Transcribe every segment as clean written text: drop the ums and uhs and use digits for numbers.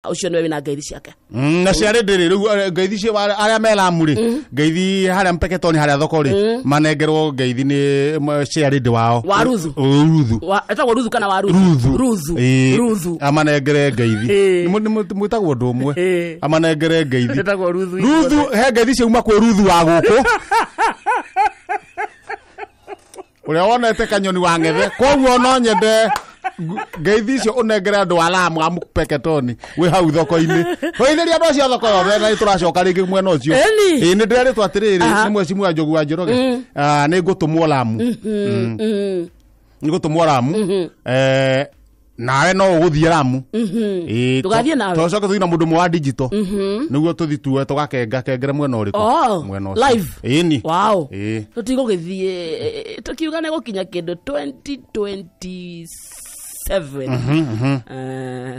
Ucio niwe wina ngeithi ciake. Na ciarĩ ndĩrĩ rĩu ngeithi cio arĩa me Lamu rĩ, ngeithi harĩa Mpeketoni harĩa thoko rĩ, manengerwo ngeithi nĩ ciarĩ ndĩ wao. Wa Ruthu. Ruthu. Etagwo Ruthu kana wa Ruthu? Ruthu. Ruthu. Ruthu. Amanengere ngeithi. Mwĩtagwo ũndũ ũmwe. Amanengere ngeithi. Etagwo Ruthu. Ruthu he ngeithi ciauma kwĩ Ruthu wa gũkũ. Ũrĩa wonete kanyoni wa ng'ethe. Koguo no nyende ngeithi icio ũnengere andũ a Lamu a Mpeketoni wĩ hau thoko-inĩ. Hũithĩria andũ acio a thoko yothe na nĩtũracoka rĩngĩ mwena ũcio. Ĩĩ nĩ ndĩrerĩtwo atĩrĩrĩ nĩ mwecimu Njogu wa Njoroge. Nĩ ngũtũmwo Lamu. Nĩ ngũtũmwo Lamu. Nawe no ũgũthiĩ Lamu. Tũgathiĩ nawe. Tũcoke tũthiĩ na mũndũ ũmwe wa digital. Nĩguo tũthiĩ tuoe tũgakenga kengere mwena ũrĩkũ. Mwena ũcio. Live. Ĩni. Wow. Tũtigũgĩthiĩ tũkiuga nĩ gũkinya kĩndũ 2027.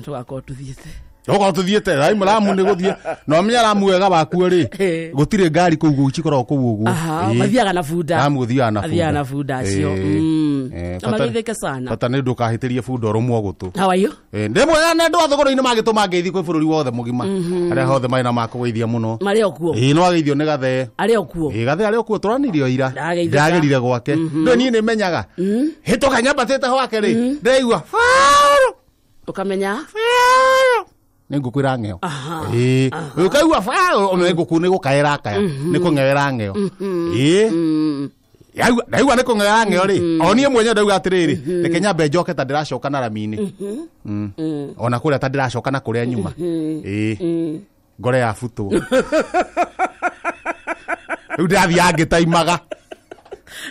Tũgakorwo tũthiĩte. Tũgakorwo tũthiĩte. Lamu nĩ gũthiĩ. Na ũmenye Lamu wega wakuo rĩ, gũtirĩ ngari kũu ũguo cikoragwo kũu ũguo. Mathiaga na bunda. Lamu gũthiaga na bunda. Mathiaga na bunda acio. Na magĩthĩke sana. Bata nĩ ndũkahĩtĩrie bunda ũrũmwo gũtũ. How are you? Ndĩ mwega na andũ a thogoro-inĩ magĩtũma ngeithi kwĩ bũrũri wothe mũgima. Arĩa hothe marĩ na makũgeithia mũno. Marĩ o kuo. Ĩĩ no ageithio nĩ Gathee. Arĩ o kuo. Ĩĩ Gathee arĩ o kuo tũranirio ira. Ndagĩrire gwake. Ndũĩ niĩ nĩ menyaga. Hĩtũka nyambatĩte gwake rĩ, ndĩraigua faru. Ũkamenya? Nĩ ngũkũ ĩrang'eo. Ĩĩ. Ũkaigua faru, nĩ ngũkũ nĩ gũkaĩra kaya. Nĩ kũng'ewera ng'eo. Ĩĩ. Ndaigua nĩ kũng'ewera ng'eo rĩ. O niĩ mwenyewe ndauga atĩrĩrĩ, reke nyambe njoke ta ndĩracoka na rami-inĩ. Ona kũrĩa ta ndĩracoka na kũrĩa nyuma. Ĩĩ. Ngore ya butwo. Rĩu ndĩrathiĩ ngĩtaimaga.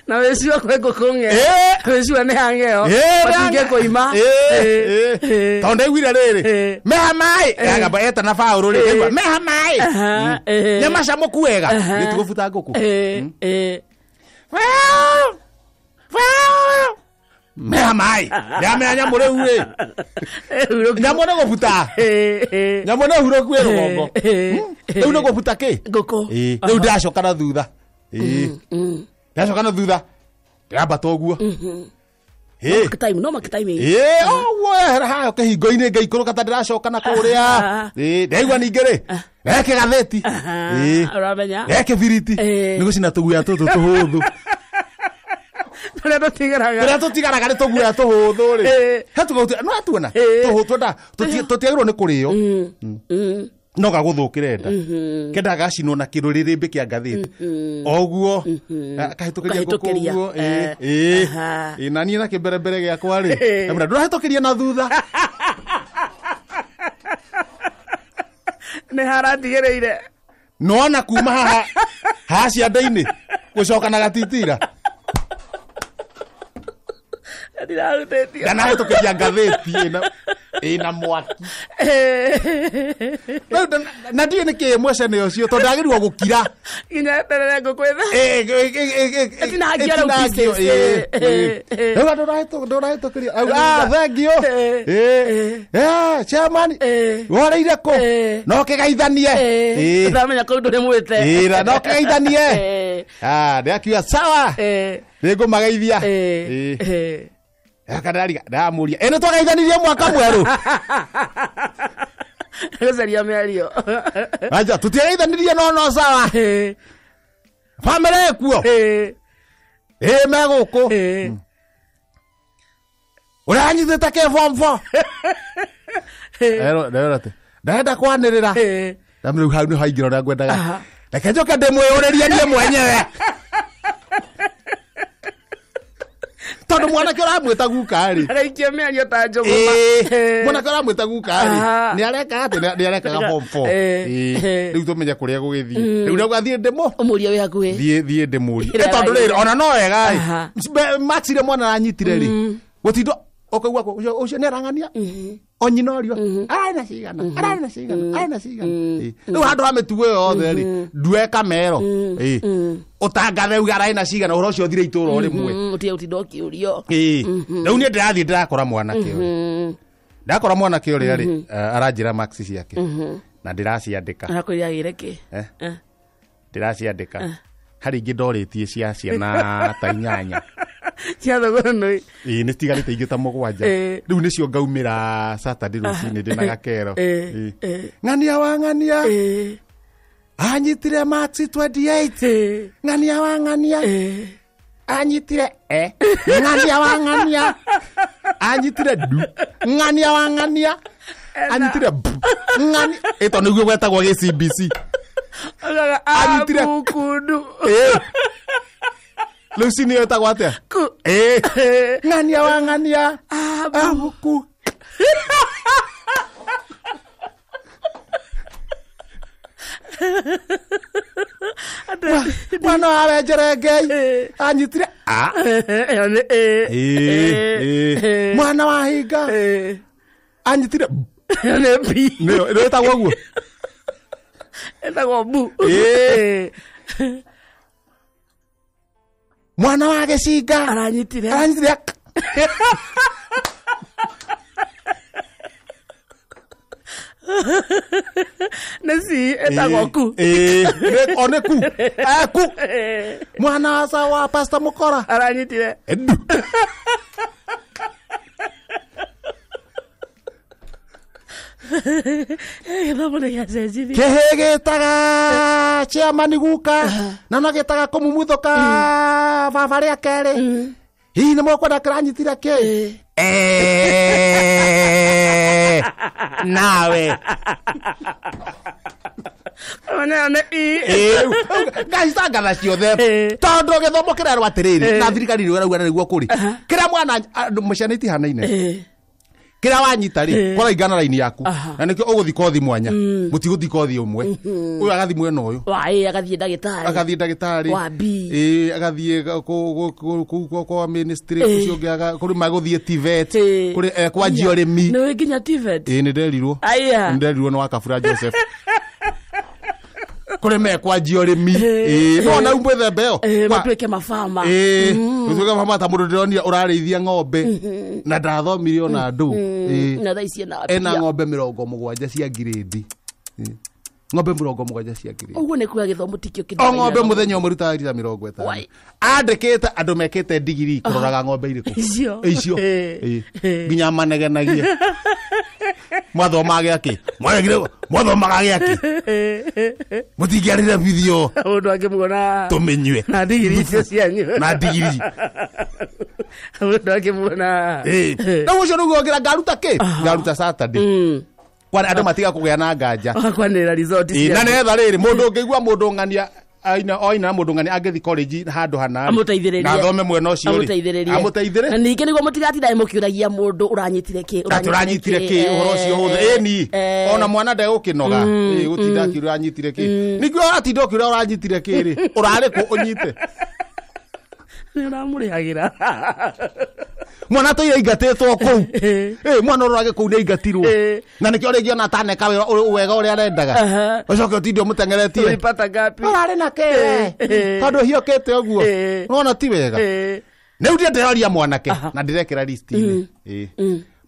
Na wĩciwa kwĩ ngũkũ ng'eo. Wĩciwa nĩ ya ng'eo. Matingĩkũima. Tondũ ndaiguire rĩrĩ, meha maĩ. Agamba etana baũrũ rĩ, ndaigua meha maĩ. Nyama camũku wega. Nĩtigũbuta ngũkũ. Meha maĩ. Ndamenya nyamũ rĩu rĩ. Nyamũ nĩ gũbuta. Nyamũ nĩ hurũku ĩ rũgongo. Rĩu nĩ gũbuta kĩ? Ngũkũ. Rĩu ndĩracoka na thutha. Ndĩracoka na thutha. Ndĩrambata ũguo. No makĩtime. Ũguo ehera haha kĩhingo-inĩ ngaikũrũka ta ndĩracoka na kũrĩa. Ndaigua ningĩ rĩ, he kĩgathĩti. Ũramenya? He kĩbiriti. Nĩ gũcina tũguoya tũtũ tũhũthũ. Tũrĩa tũtigaraga. Tũrĩa tũtigaraga nĩ tũguoya tũhũthũ rĩ. He tũguoya, no atuona. Tũhũthũ tũtiagĩrĩirwo nĩ kũrĩo. No gagũthũkĩre nda. Kenda gacinwo na kĩndũ rĩrĩmbĩ kĩa ngathĩti. Oguo kahĩtũkĩria ngũkũ ũguo. Ĩĩ. Na niĩ na kĩmberembere gĩakwa rĩ, ndamwĩra ndũrahĩtũkĩria na thutha. Nĩ haratigĩrĩire. Nĩwona kuma haha haha ciande-inĩ gũcoka na gatitira. Ndirahutĩtio. Ndanahĩtũkĩria ngathĩti ĩna mwaki. Na ndiũĩ nĩkĩ mwecene ũcio tondũ ndagĩrĩirwo gũkira. Nginya eterere ngũkũ ĩthe. Ĩtinangio rĩu pieces. Rĩu ndũrahĩtũkĩria. Thengiũ. Chairman, woreire kũ? No kĩgeithanie. Ũtamenya kũu ndũrĩ mwĩte. No kĩgeithanie. Ndĩrakiuga sawa. Nĩngũmageithia. Akadariga ndamũria. Ĩ nĩ twageithanirie mwaka mwerũ. Gũcaria mĩario. Aja tũtiageithanirie no sawa. Bamĩrĩ ĩkuo. Ĩ me gũkũ. Ũrĩa anyitĩte kĩ form 4. Ero atĩ ndarenda kwanĩrĩra. Ndamwĩra rĩu hau nĩho haingĩra ũrĩa ngwendaga. Reke njoke ndĩmwĩyũrĩrie niĩ mwenyewe. Tondũ mwanake ũramwĩta guka rĩ. Araikia mĩario ta njũgũma. Mwanake ũramwĩta guka rĩ. Nĩ areka atĩ nĩ arekaga form 4. Rĩu tũmenye kũrĩa gũgĩthiĩ. Rĩu ndauga thiĩ ndĩmũ. Ũmũrie wĩ hakuhĩ. Thiĩ ndĩmũrie. Tondũ rĩrĩ ona no wega rĩ. Marks iria mwana aranyitire rĩ. Gũtindwo ũkaigua ũcio nĩ arang'ania. O nyina ũrio. Ararĩ na cigana. Ararĩ na cigana. Ararĩ na cigana. Rĩu handũ ha mĩtugo ĩyo yothe rĩ, ndue kamero. Ũtangathe uge ararĩ na cigana ũhoro ũcio ũthire itũũra o rĩmwe. Ũtige gũtinda ũkĩũrio. Rĩu niĩ ndĩrathiĩ ndĩrakora mwanake ũrĩa. Ndakora mwanake ũrĩa rĩ, aranjĩra marks ciake. Na ndĩraciandĩka. Arakwĩra agĩre kĩ? Ndĩraciandĩka. Harĩ ingĩ ndorĩtie cia ciana ta 8. Cia thũgũnũi. Ĩĩ nĩ citigarĩte ingĩ ta 7. Rĩu nĩcio ngaumĩra Saturday rũcinĩ ndĩna gakero. Ng'ania wa ng'ania. Anyitire Maxi 28. Ng'ania wa ng'ania. Anyitire e. Ng'ania wa ng'ania. Anyitire du. Ng'ania wa ng'ania. Anyitire bu. Ng'ania. Ĩto nĩguo gwetagwo gĩ CBC. Anyitire kudu. Rĩu ci nĩyo ĩtagwo atĩa? Ku. Ng'ania wa ng'ania. Abuku. Mwana wa wenjerengei anyitire a. Mwana wa hinga anyitire nĩ B. Nĩyo ĩtagwo ũguo. Ĩtagwo bu. Mwana wa gĩcinga aranyitire. Aranyitire. Nĩ C ĩtagwo ku. O nĩ ku. Ku. Mwana wa wa Pastor Mukora aranyitire. Edu. Gĩthomo nĩ gĩacenjirie. Kĩhĩ gĩtaga chairman guka na no gĩtaga kũmumuthũka baba rĩa kerĩ. Hihi nĩ mũkwenda kĩranyitire kĩ? Nawe. Nĩ I. Ngacitangatha ciothe tondũ gĩthomo kĩrerwo atĩrĩrĩ na thirikari nĩ ĩrauga nĩguo kũrĩ. Kĩrĩa mwana ciana itihanaine. Kĩrĩa wanyita rĩ kũraingana raini yaku na nĩkĩo ũgũthiĩ kothi mwanya mũtigũthiĩ kothi ũmwe ũyũ agathiĩ mwena ũyũ agathiĩ ndagĩtarĩ agathiĩ ndagĩtarĩ wa B agathiĩ kũu kwa ministry ũcio ũngĩ kũrĩ magũthiĩ TVET kũrĩ kwanjia ũrĩmi nĩ nginya TVET nĩ nderirwo aya nĩ nderirwo nĩ wa Kabura Joseph kũrĩ mekwanjia ũrĩmi no na mwĩthemba ĩyo matuĩke mabama matuĩke mabama ta mũndũ ndĩronire ũrarĩithia ng'ombe na ndathomire ona ndũ na thaa ici ena ena ng'ombe 70 cia ngirĩndi ng'ombe 70 cia ngirĩndi ũguo nĩ kuga gĩthomo tikĩo kĩndũ o ng'ombe mũthenya ũmwe rutaga rita 50 andĩkĩte andũ mekĩte ndigiri kũroraga ng'ombe irĩkũ icio nginya manegenagie mwathomaga gĩakĩ mwathomaga gĩakĩ mũtingĩarĩre bithio mũndũ angĩmuona tũmĩnyue na ndigiri icio cianyu na ndigiri mũndũ angĩmuona rĩu ũcio nĩguo ngĩra ngaruta kĩ ngaruta Saturday kwa andũ matiga kũgĩa na nganja kwanĩrĩra result na nĩgetha rĩrĩ mũndũ ũngĩigua mũndũ ng'ania aina oina mũndũ ng'ania angĩthiĩ college handũ hana amũteithĩrĩrie na athome mwena ũcio rĩ amũteithĩrĩrie na ningĩ nĩguo mũtigatindae mũkĩũragia mũndũ ũranyitire kĩ ũranyitire kĩ ũhoro ũcio hothe ĩni ona mwana ndegũkĩnoga gũtinda akiũria ũranyitire kĩ ningĩ ũratinda ũkĩũria ũranyitire kĩ rĩ ũrarĩ kũ ũnyite nĩ ũramũrĩhagĩra mwana tũire aingatĩtwo kũu mwana ũrorage kũu nĩ aingatirwo na nĩkĩo rĩngĩ ona ataneka wega ũrĩa arendaga ũcoke ũtinde ũmũteng'eretie ulipata ngapi ũrarĩ na kĩ tondũ hiũkĩte ũguo nona ti wega rĩu ndiĩ ndĩroria mwanake na ndĩrekĩra list-inĩ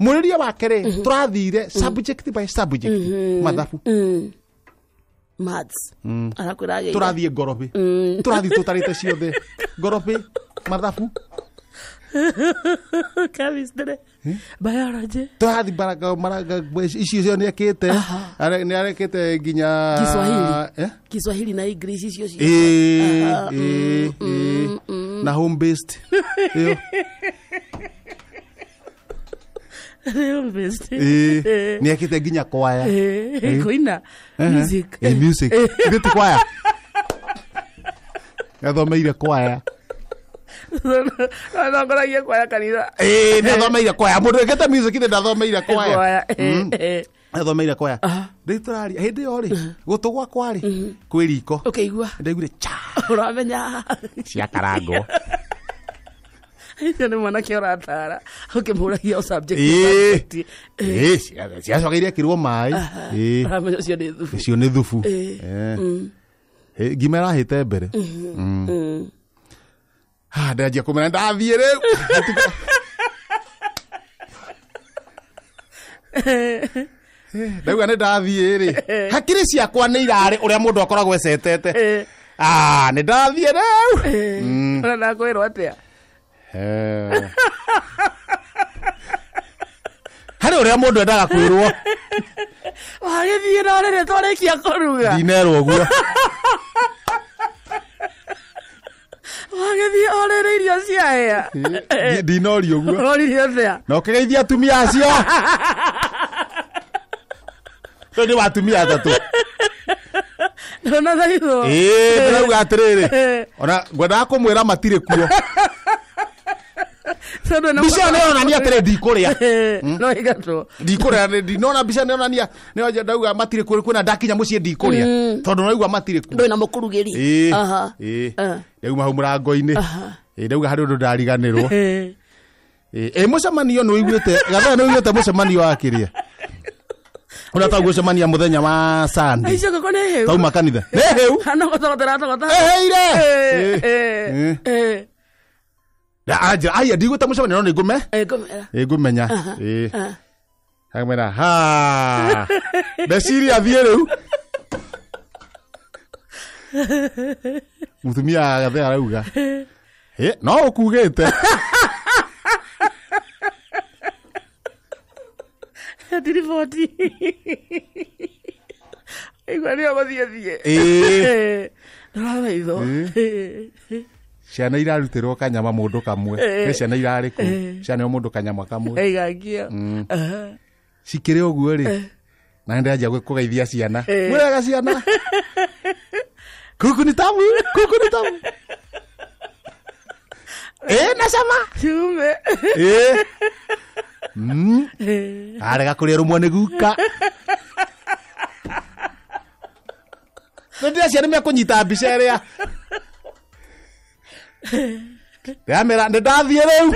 mũrĩria wake rĩ tũrathire subject by subject mathabu maths arakwĩra tũrathiĩ ngorobĩ tũrathiĩ tũtarĩte ciothe ngorobĩ mathabu chemistry biology tũrathiĩ maraga icio cio nĩekĩte nĩarekĩte nginya Kiswahili Kiswahili na English icio cio na home based ĩyo home based nĩekĩte nginya kwaya kũina music music gĩti kwaya athomeire kwaya atongoragia kwaya kanitha nĩathomeire kwaya mũndũ wĩkĩte music nĩ ndathomeire kwaya athomeire kwaya rĩu tũraria hĩndĩ ĩyo rĩ gũtũ gwakwa rĩ kwĩ riko ũkĩigua ndaiguire cha ũramenya ciakarangwo icio nĩ mwanake ũratara ũkĩmũragia o subject ciacokeire ĩkĩrwo maĩ ũramenya ũcio nĩ thubu ũcio nĩ thubu ngima ĩrahĩte mbere ndanjia kũmenya ndathiĩ rĩu ndauga nĩ ndathiĩ rĩ hakiri ciakwa nĩ irarĩ ũrĩa mũndũ akoragwo ecetete nĩ ndathiĩ rĩu ũrenda kwĩrwo atĩa Harĩ ũrĩa mũndũ endaga kwĩrwo. Wagĩthiĩ na rĩrĩ twarĩkia kũruga. Ndinerwo ũguo. Wagĩthiĩ o rĩrĩ irio ciahĩa. Ndinorio ũguo. Oririe atĩa? Na ũkĩgeithia atumia acio. Rĩu nĩ wa atumia atatũ. Ndũnathaithwo. Ĩĩ, ndĩrauga atĩrĩrĩ. Ona ngwendaga kũmwĩra matirĩ kuo. Mbica ĩyo nĩyonania atĩrĩ ndikũrĩa. No igatwo. Ndikũrĩa, ndinona mbica nĩyonania nĩyo ndauga matirĩ kuo kwĩna ndakinya mũciĩ ndikũrĩa. Tondũ naigua matirĩ kuo. Ndũrĩ na mũkũrugĩri. Ĩĩ. Ĩĩ. Ndauma hau mũrango-inĩ. Ĩĩ, ndauga harĩ ũndũ ndariganĩrwo. Ĩĩ, mũcemanio nĩ ũiguĩte, Gathaa nĩ ũiguĩte mũcemanio wa kĩrĩa. Ũrĩa twagucemania mũthenya wa Sunday. Icio ngũkũ nĩ hĩu. Tauma kanitha. Nĩ hĩu. Hana gũtogotera togota. Ĩhĩire. Ĩĩ. Anja, aya ndigwĩta mũcemanio no nĩ ngũme. Ĩĩ ngũmera. Ĩĩ ngũmenya. Ĩĩ. Akamwĩra ha. Ndeciria thiĩ rĩu. Mũtumia Gathaa arauga. Ĩ, no ũkugĩte. Ndiriboti. Igua nĩyo gũthiĩ thiĩ. Ĩĩ. Ndũrathaithwo. Ciana irarutĩrwo kanyama mũndũ kamwe. Nĩ ciana irarĩ kũu. Ciana mũndũ kanyama kamwe. Ĩgangio. Cikĩrĩ ũguo rĩ. Na nĩndanjia kũgeithia ciana. Mwĩrega ciana. Kuku ni tamu, kuku ni tamu. Ĩĩ na cama. Ciume. Ĩĩ. Arega kũrĩa rũmwe nĩ guka. Nĩ ciana mekũnyita mbica ĩrĩa. Ndĩramera nĩ ndathiĩ rĩu.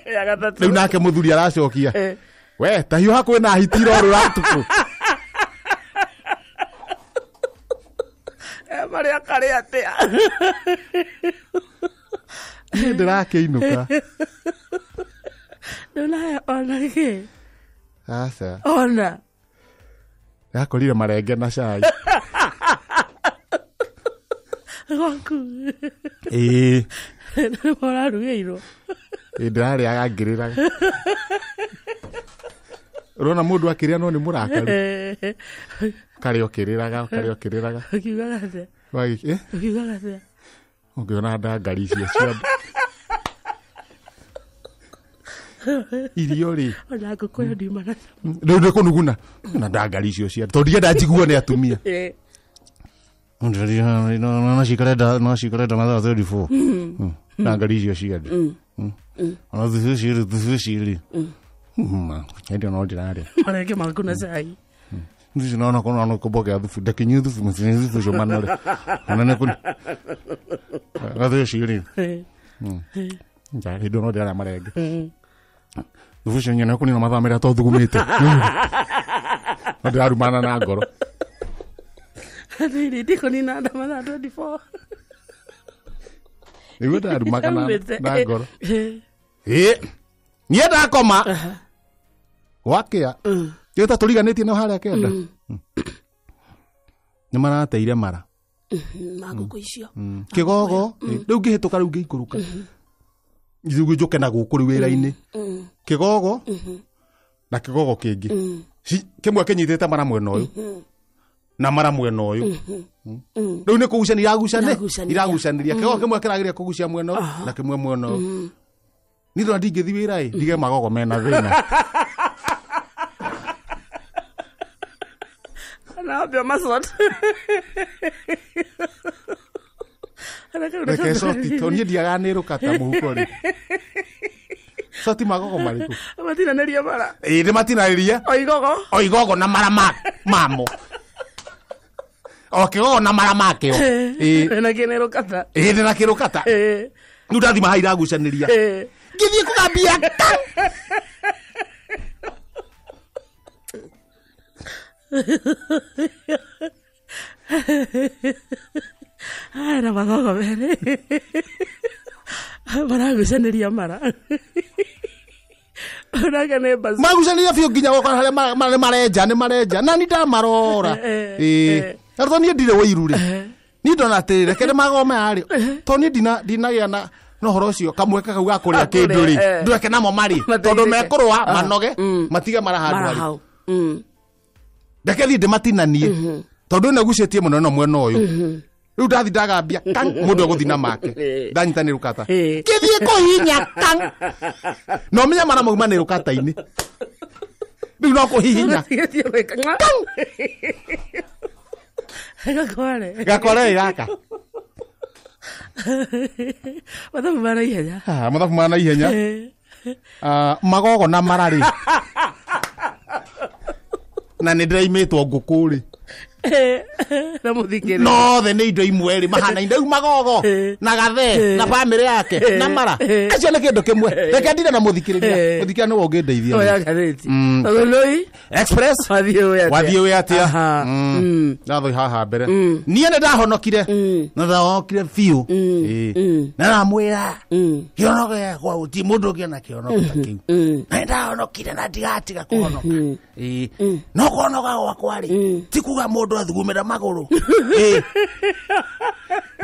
Ya gatatũ. Rĩu nake mũthuri aracokia. We, ta hiũha kwĩna hiti irorũra ũtukũ. Marĩa karĩ atĩa? Niĩ ndĩrakĩinũka. Ndũnaya ona kĩ? Aca. Ona. Ndakorire marenge na cai. Gwaku. Ĩĩ. Nĩwe ũrarugĩirwo. Ĩĩ ndĩrarĩaga ngĩrĩraga. Ũrona mũndũ akĩrĩa no nĩ mũrakaru. Karĩa ũkĩrĩraga, karĩa ũkĩrĩraga. Ũkiugaga atĩa? Ũkiugaga atĩa? Ũngĩona ndangari icio ciothe. Irio rĩ. Ona ngũkũ ĩyo ndiuma na cama. Rĩu nĩ kũnuguna. Na ndangari icio ciothe. Tondũ ndienda njiguo nĩ atumia. No cikare nda mathaa 34. Ndangari icio ciothe. Ona thubu ciri. Hĩndĩ no ndĩrarĩa. Marenge maku na cai. Ndici naona kona no kuboke thubu ndakinyia thubu mũciĩ thubu ũcio manore. Ona nĩ kũni. Gathubu ciri. Hĩndĩ no ndĩrarĩa marenge. Thubu ũcio nyene kũnina mathaa merĩ atothugumĩte. No ndĩrarumana na ngoro. Ndĩ ndikũnina nda mathaa 24. Nĩguo ndĩrarumaga na ngoro. Ĩĩ. Niĩ ndakoma. Gwakĩa. Gĩta tũriganĩtie no harĩa kenda. Nĩ marateire mara. Ma ngũkũ icio. Kĩgogo. Rĩu ngĩhĩtũka rĩu ngĩikũrũka. Rĩu njũke na gũkũ rĩu wĩra-inĩ. Kĩgogo. Na kĩgogo kĩngĩ. Kĩmwe kĩnyitĩte mara mwena ũyũ. Na mara mwena ũyũ. Rĩu nĩ kũgucania iragucanĩria. Kĩgogo kĩmwe kĩrageria kũgucia mwena ũyũ na kĩmwe mwena ũyũ. Niĩ ndona ndingĩthiĩ wĩra ĩ, ndige magogo mena thĩna. Naambia macot. Reke coti, tondũ niĩ ndiaga nĩ rũkata mũhuko rĩ. Coti magogo marĩkũ? Matinanĩria mara. Ĩĩ nĩ matinanĩria. O igogo. O igogo na mara mamo. O kĩgogo na mara makĩo. Ĩĩ. Na kĩnĩ rũkata. Ĩĩ ndĩ na kĩrũkata. Ĩĩ. Rĩu ndathima haha iragucanĩria. Ngĩthiĩ kũgambia. Aya na magogo merĩ. Maragucanĩria mara. Onake nĩ mbacu. Magucanĩria biũ nginya gũkora harĩa nĩ marenja, nĩ marenja. Na nĩ ndamarora. Ĩĩ. Na tondũ niĩ ndirĩ wũiru rĩ. Niĩ ndona atĩrĩ, reke nĩ magogo maya rĩ. Tondũ niĩ ndinagĩa na No horo ũcio kamweke kau ga kũrĩa kĩndũ rĩ ndweke namo marĩ tondũ mekũrũa manoge matige mara handũ harĩ. Ndeke thiĩ ndĩmatinanie tondũ ĩno ĩgucĩtie mũno ĩno mwena ũyũ. Rĩu ndathi ndagambia kang mũndũ egũthiĩ na make ndanyita nĩ rũkata kĩthiĩ kũhihinya kang na ũmenye mara mauma nĩ rũkata-inĩ rĩu no kũhihinya kang gakore gaka mathabu ma naihenya. Mathabu ma naihenya. Magogo na mararĩ na nĩ ndĩraimĩtwo ngũkũ rĩ na mũthikĩrĩria nothe nĩ indo imwe rĩ mahanaine rĩu magogo na gathe na bamĩrĩ yake na mara acio nĩ kĩndũ kĩmwe reke ndire na mũthikĩrĩria mũthikĩrĩria nĩwe ũngĩndeithia oya ngathĩti Tũgũnũi Express wathiĩ wathiĩ wĩ atĩa ndathoi haha mbere niĩ nĩ ndahonokire na ndahonokire biũ na ndamwĩra kĩhonoko gĩakwa gũtirĩ mũndũ ũngĩ ona kĩhonoko ta kĩu na nĩ ndahonokire na ndigatiga kũhonoka no kũhonoka gwakwa rĩ ti kuga mũndũ athugumĩra magũrũ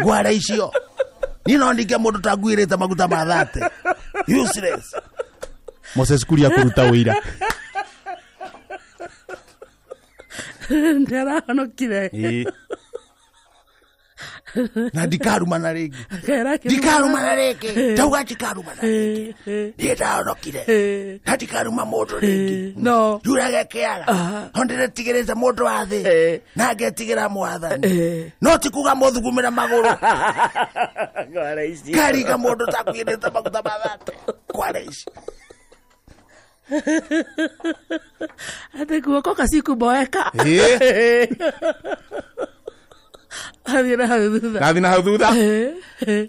ngwara icio niĩ no ndinge mũndũ ta nguĩrĩte maguta ma thate useless. Moses Kuria kũruta ũira ndarahonokire na ndikarumana rĩngĩ ndikarumana rĩngĩ ndauga ndikarumana rĩngĩ niĩ ndahonokire na ndikaruma mũndũ rĩngĩ no yurage kĩara no ndĩretigĩrĩte mũndũ wa thĩ na ngetigĩra mwathani no ti kuga mũthugumĩra magũrũ ngaringa mũndũ ta kuĩrĩte maguta ma thate kwara ici ate kuokoka si kuboeka. Athiĩ na hau thutha ndathiĩ na hau thutha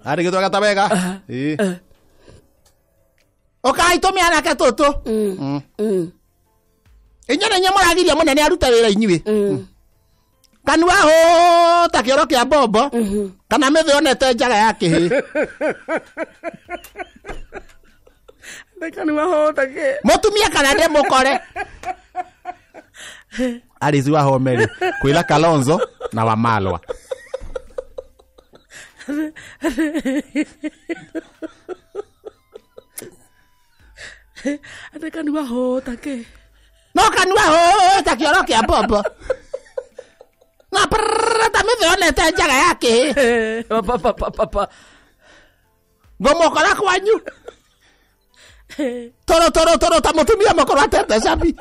arĩ gĩtwaga ta wega ũkai tũmĩanake tũtũ inyuĩ nĩ inyuĩ mũragiria mũnene arute wĩra inyuĩ kanua hũ ta kĩoro kĩa mbombo kana mĩthĩ yonete njaga ya kĩhĩ kanua hũ ta kĩ mũtumia kana ndĩ mũkore Alice Wahome kwĩra Kalonzo na Wamalwa ate kanua hũ ta kĩ no kanua hũ ta kĩoro kĩa mbombo na prrrr ta mĩthĩ yonete njaga ya kĩhĩ ngũmũkora kwanyu toro toro toro ta mũtumia mũkũrũ atete cabi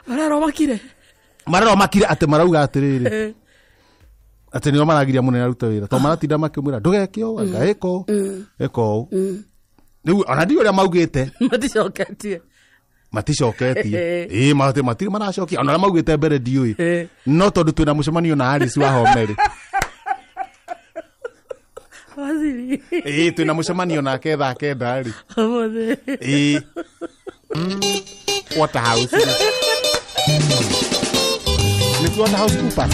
mararomakire mararomakire atĩ marauga atĩrĩrĩ atĩ nĩo maragiria mũnene arute wĩra tondũ maratinda makĩmwĩra ndũgeke ũũ anga ĩka ũũ ĩka ũũ rĩu ona ndiũĩ ũrĩa maugĩte maticoketie maticoketie ĩĩ matirĩ maracokia ona ũrĩa maugĩte mbere ndiũĩ no tondũ twĩna mũcemanio na Alice Wahome rĩ waziri ĩĩ twĩna mũcemanio nake thaa kenda rĩ ũmũthĩ ĩĩ Waterhouse nĩ Waterhouse Coopers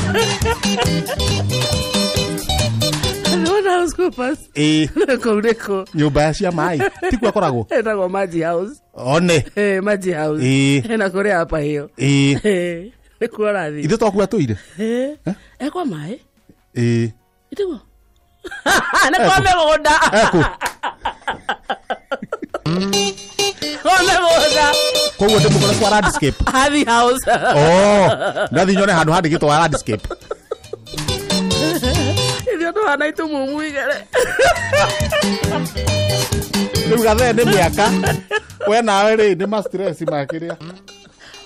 Waterhouse Coopers ĩĩ nĩkũ nĩkũ nyũmba cia maĩ tikuo akoragwo ĩtagwo Maji House one Maji House ĩĩ na kũrĩa hapa hiyo ĩĩ nĩkuo arathiĩ ithuĩ twakuo atũire ekwa maĩ ĩĩ ĩtiguo nĩ kwa mĩgũnda ekũ kwa mĩgũnda koguo ndĩmũkore kwa landscape Hathi House oh ndathi nyone handũ handĩkĩtwo landscape ithuĩ tũhana itumumu igere rĩu gathee nĩ mĩaka we nawe rĩ nĩ ma stress makĩrĩa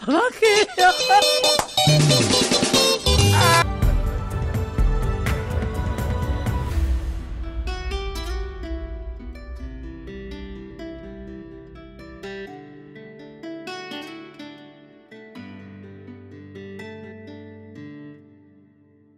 makĩrĩa.